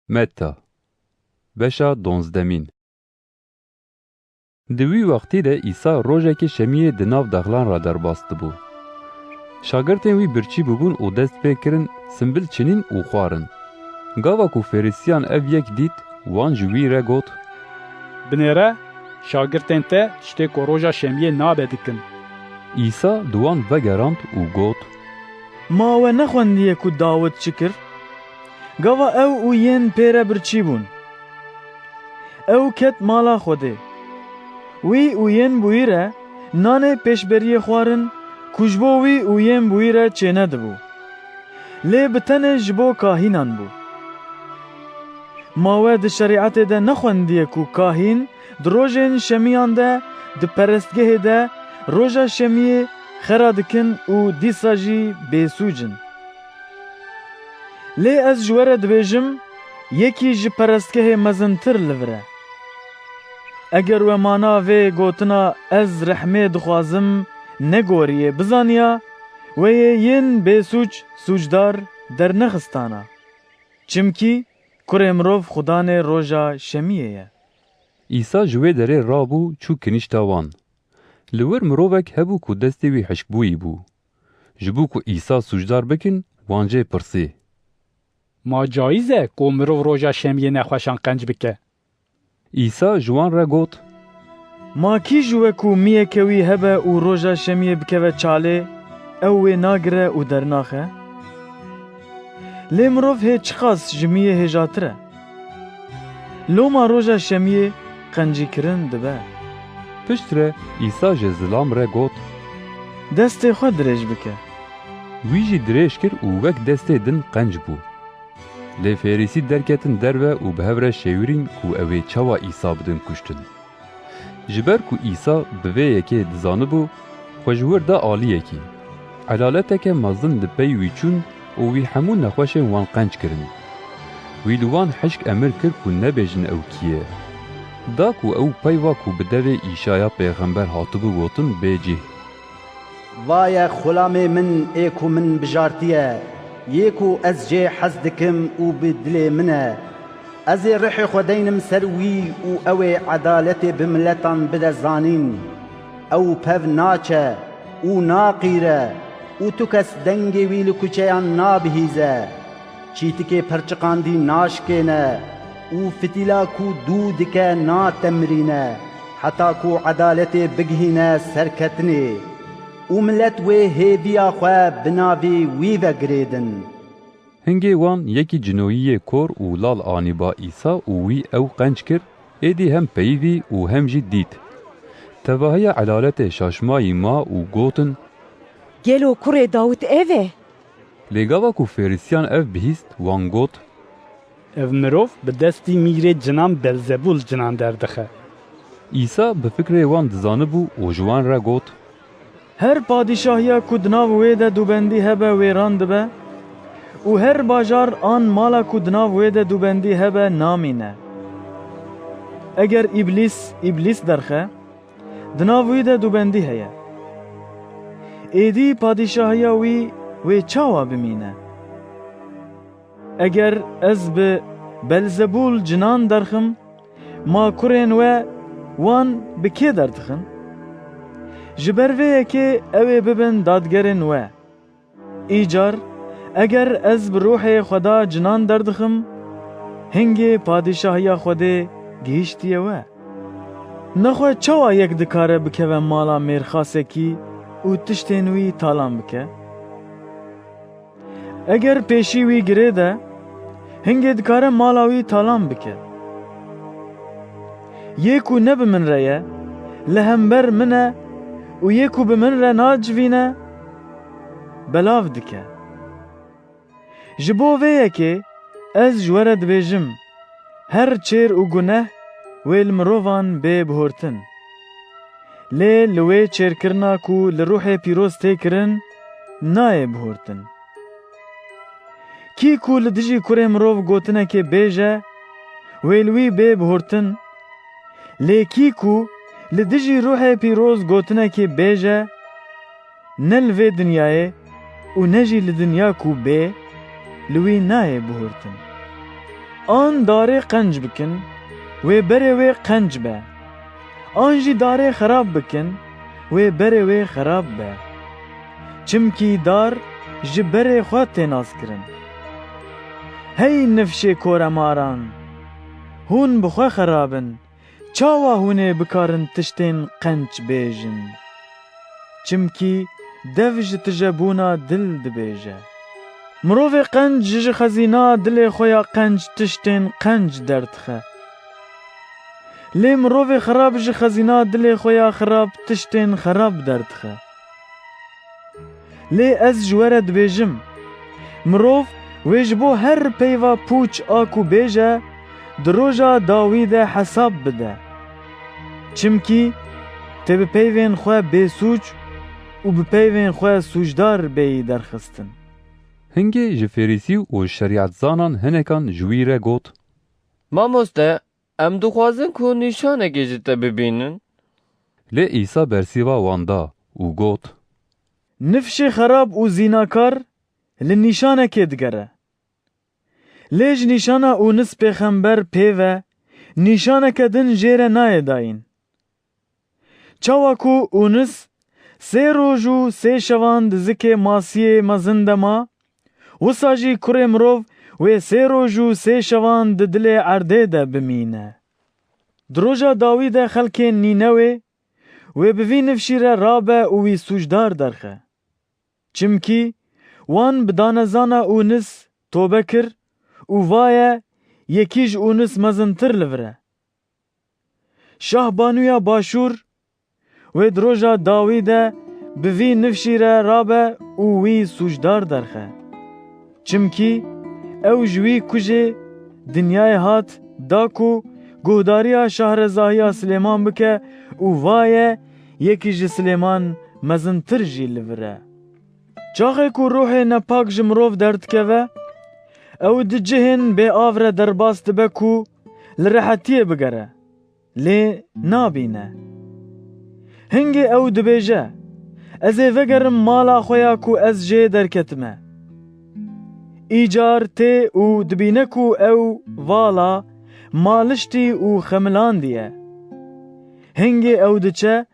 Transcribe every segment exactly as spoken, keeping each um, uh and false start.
Metta, beşa donzdemîn. Di wî wextî de Îsa rojekê şemiyê di nav dexlan re derbas dibû. Şagirtên wî birçî bûbûn û dest pê kirin simbil çinîn û xwarin. Gava ku Fêrisiyan ev yek dît, wan ji wî re got, Binêre, şagirtên te tiştê ku roja şemiyê nabe dikin. Îsa di wan vegerand û got, Ma we nexwendiye ku Dawid çi kir? Gava ew û yên pê re birçî bûn. Ew ket mala Xwedê. Wî û yên bi wî re nanê pêşberiyê xwarin ku ji bo wî û yên bi wî re çênedibû. Lê bi tenê ji bo kahînan bû. Ma we di şerîetê de nexwendiye ku kahîn di rojên şemiyan de di perestgehê de roja şemiyê xera dikin û dîsa jî bêsûc in? Lê ez ji we re dibêjim, yekî ji perestgehê mezintir li vir e. Eger we mana vê gotina ez rehmê dixwazim negoriye bizaniya, we yê yên bêsûc sûcdar dernexistana. Çimkî Kurê Mirov Xudanê roja şemiyê ye. Îsa ji wê derê rabû çû kinîşta wan. Li wir mirovek hebû ku destê wî hişkbûyî bû. Ji bo ku Îsa sûcdar bikin, wan jê pirsî, Ma cayîz e ku mirov roja şemiyê nexweşan qenc bike? Îsa ji wan re got, Ma kî ji we ku miyeke wî hebe û roja şemiyê bikeve çalê, ew wê nagire û dernaxe? Lê mirov hê çiqas ji miyê hêjatir e. Loma roja şemiyê qencîkirin dibe. Piştre Îsa ji zilam re got, Destê xwe dirêj bike. Wî jî dirêj kir û wek destê din qenc bû. Lê Fêrîsî derketin derve û bi hev re şêwirîn ku ew ê çawa Îsa bidin kuştin. Ji ber ku Îsa bi vê yekê dizanibû, xwe ji wir da aliyekî. Elaleteke mezin li pey wî çûn û wî hemû nexweşên wan qenc kirin. Wî li wan hişk emir kir ku nebêjin ew kî ye. Da ku ew peyva ku bi devê Îşaya pêxember hatibû gotin bê cih. Vaye xulamê min ê ku min bijartiye, yê ku ez jê hez dikim û bi dilê min e. Ez ê rihê xwe deynim ser wî û ew ê edaletê bi miletan bide zanîn. Ew pev naçe û naqîre û tu kes dengê wî li kuçeyan nabihîze. Çîtikê perçiqandî naşkêne û fitîla ku dû dike natemirîne, heta ku edaletê bigihîne serketinê û milet wê hêviya xwe bi navê wî ve girêdin. Hingê wan yekî cinoyiyê kor û lal anî ba Îsa û wî ew qenc kir, êdî hem peyivî û hem jî dît. Tevahiya elaletê şaşmayî ma û gotin, Gelo kurê Dawid ev e? Lê gava ku Fêrisiyan ev bihîst, wan got, Ev mirov bi destî mîrê cinan Belzebûl cinan derdixe. Îsa bi fikrê wan dizanibû û ji wan re got, Her padîşahiya ku di nav wê de dûbendî hebe wêran dibe û her bajar an mala ku di nav wê de dûbendî hebe namîne. Eger Îblîs Îblîs derxe, di nav wî de dûbendî heye. Êdî padîşahiya wî wê çawa bimîne? Eger ez bi Belzebûl cinan derxim, ma kurên we wan bi kê derdixin? Ji ber vê yekê ew ê bibin dadgerên we. Îcar, eger ez bi ruhê Xweda cinan derdixim, hingê padîşahiya Xwedê gihîştiye we. Nexwe çawa yek dikare bikeve mala mêrxasekî û tiştên wî talan bike? Eger pêşî wî girê de, hingê dikare mala wî talan bike. Yê ku ne bi min re ye, li hember min e û yê ku bi min re nacivîne, belav dike. Ji bo vê yekê ez ji we re dibêjim, her çêr û guneh wê li mirovan bê bihurtin. Lê li wê çêrkirina ku li Ruhê Pîroz tê kirin, nayê bihurtin. Kî ku li dijî Kurê Mirov gotinekê bêje, wê li wî bê bihurtin. Lê kî ku li dijî Ruhê Pîroz gotinekê bêje, ne li vê dinyayê û ne jî li dinya ku bê, li wî nayê bihurtin. An darê qenc bikin, wê berê wê qenc be. An jî darê xerab bikin, wê berê wê xerab be. Çimkî dar ji berê xwe tê naskirin. Hey nifşê koremaran! Hûn bi xwe xerab in, çawa hûn ê bikarin tiştên qenc bêjin? Çimkî dev ji tijebûna dil dibêje. Mirovê qenc ji xezîna dilê xwe ya qenc tiştên qenc derdixe. Lê mirovê xerab ji xezîna dilê xwe ya xerab tiştên xerab derdixe. Lê ez ji we re dibêjim, mirov wê ji bo her peyva pûç a ku bêje, di roja dawî de hesab bide. Çimkî tê bi peyvên xwe bêsûc û bi peyvên xwe sûcdar bêyî derxistin. Hingê ji Fêrîsî û şerîetzanan hinekan ji wî re got, Mamoste, em dixwazin ku nîşanekê ji te bibînin. Lê Îsa bersiva wan da û got, Nifşê xerab û zînakar li nîşanekê digere. Lê ji nîşana Ûnis pêxember pê ve nîşaneke din jê re nayê dayîn. Çawa ku Ûnis sê roj û sê şevan di zikê masiyê mezin de ma, wisa jî Kurê Mirov wê sê roj û sê şevan di dilê erdê de bimîne. Di roja dawî de xelkên Nînewê wê bi vî nifşî re rabe û wî sûcdar derxe. Çimkî wan bi danezana Ûnis tobe kir û vaye yekî ji Ûnis mezintir li vir e. Şahbanûya Başûr wê di roja dawî de bi vî nifşî re rabe û wî sûcdar derxe. Çimkî ew ji wî ku jê dinyayê hat da ku guhdariya şahrezahiya Silêman bike û vaye yekî ji Silêman mezintir jî li vir e. Çaxê ku ruhê nepak ji mirov derdikeve, ew di cihên bê av re derbas dibe ku li rehetiyê bigere, lê nabîne. Hingê ew dibêje, Ez ê vegerim mala xwe ya ku ez jê derketime. Îcar tê û dibîne ku ew vala, maliştî û xemilandiye. Hingê ew diçe,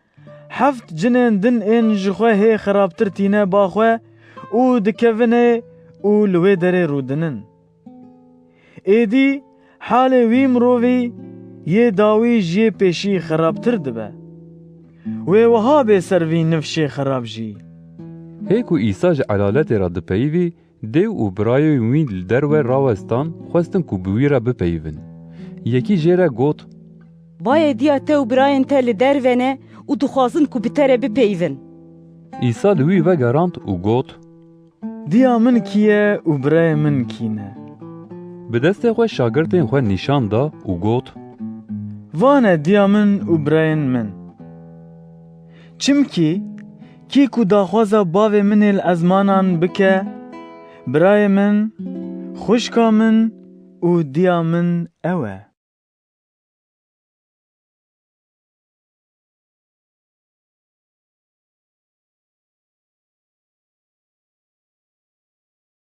heft cinên din ên ji xwe hê xerabtir tîne ba xwe û dikevine û li wê derê rûdinin. Êdî halê wî mirovî yê dawî ji yê pêşî xerabtir dibe. Wê wiha bê ser vî nifşê xerab jî. Hê ku Îsa ji elaletê re dipeyivî, dê û birayên wî li derve rawestan, xwestin ku bi wî re bipeyivin. Yekî jê re got, Bayê diya te û birayên te li derve ne û dixwazin ku bi te re bipeyivin. Îsa li wî vegerand û got, Diya min kî ye û birayê min kî ne? Bi destê xwe şagirtên xwe nîşan da û got, Van e diya min û birayên min. Çimkî kî ku daxwaza bavê min ê li ezmanan bike, birayê min, xwişka min û diya min ew e.